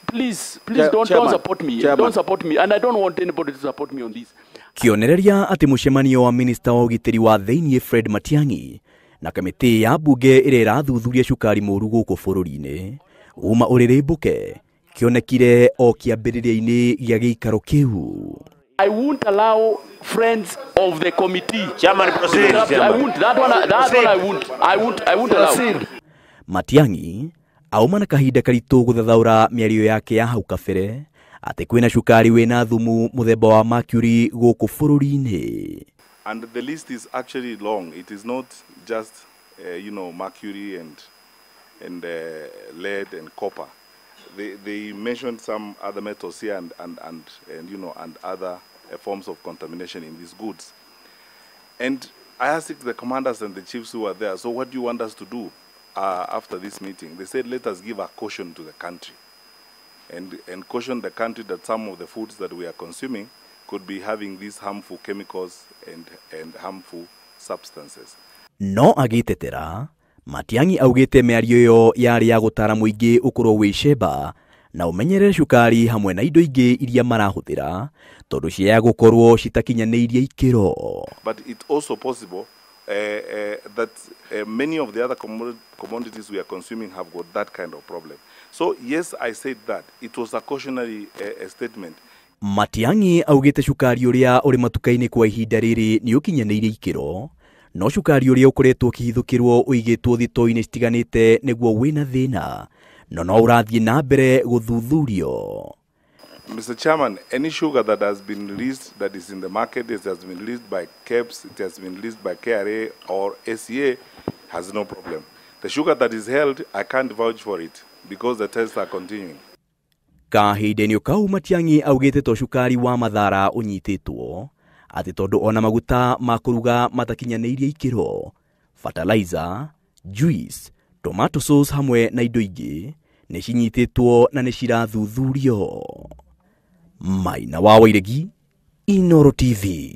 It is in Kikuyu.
Please, please don't Chairman, support me. Chairman. Don't support me. And I don't want anybody to support me on this. Kĩonereria atĩ mũcemanio wa minista wa ũgitĩri wa thĩinĩ Fred Matiang'i na kamĩtĩ ya mbunge ĩrĩa ĩrathuthuria cukari mũru gũkũ bũrũri-inĩ uma ũrĩrĩmbũke kĩonekire o kĩambĩrĩria-inĩ gĩa gĩikaro kĩu. I won't allow friends of the committee. Chairman, proceed. I Chairman. won't. That one I won't. I won't allow. Matiang'i auma na kahinda karitũ gũthathaũra mĩario yake ya hau kabere atĩ kwĩna cukari wĩna thumu mũthemba wa mercury gũkũ bũrũri-inĩ. And the list is actually long. It is not just mercury and lead and copper. They mentioned some other metals here and other forms of contamination in these goods. And I asked the commanders and the chiefs who were there, "So what do you want us to do after this meeting?" They said, "Let us give a caution to the country and caution the country that some of the foods that we are consuming could be having these harmful chemicals and harmful substances." No agĩtetera Matiang'i augĩte mĩario ĩyo yarĩ ya gũtara mũingĩ ũkorwo wĩ cemba na ũmenyerere cukari hamwe na indo ingĩ iria marahũthĩra tondũ ciaya gũkorwo citakinyanĩirie ikĩro. But it's also possible that many of the other commodities we are consuming have got that kind of problem. So yes, I said that. It was a cautionary statement. Matiang'i augĩte cukari ũrĩa ũrĩ matuka-inĩ kwa ihinda rĩrĩ nĩ ũkinyanĩirie ikĩro no cukari ũrĩa ũkoretwo ũkĩhithũkĩrwo ũigĩtwo thitoo-inĩ citiganĩte nĩguo wĩna thĩna no no ũrathiĩ na mbere gũthuthurio. Mr. Chairman, any sugar that has been released that is in the market, it has been released by KEBS, it has been released by KRA or ACA, has no problem. The sugar that is held, I can't vouch for it because the tests are continuing. Kahinda-inĩ kau Matiang'i augĩte to cukari wa Mathara ũnyitĩtwo atĩ tondũ ona maguta ma kũruga matakinyanĩirie ikĩro, fertilizer, juice, tomato sauce hamwe na indo ingĩ nĩ cinyitĩtwo na nĩ cirathuthurio. Maina wa Wairegi, Inooro TV.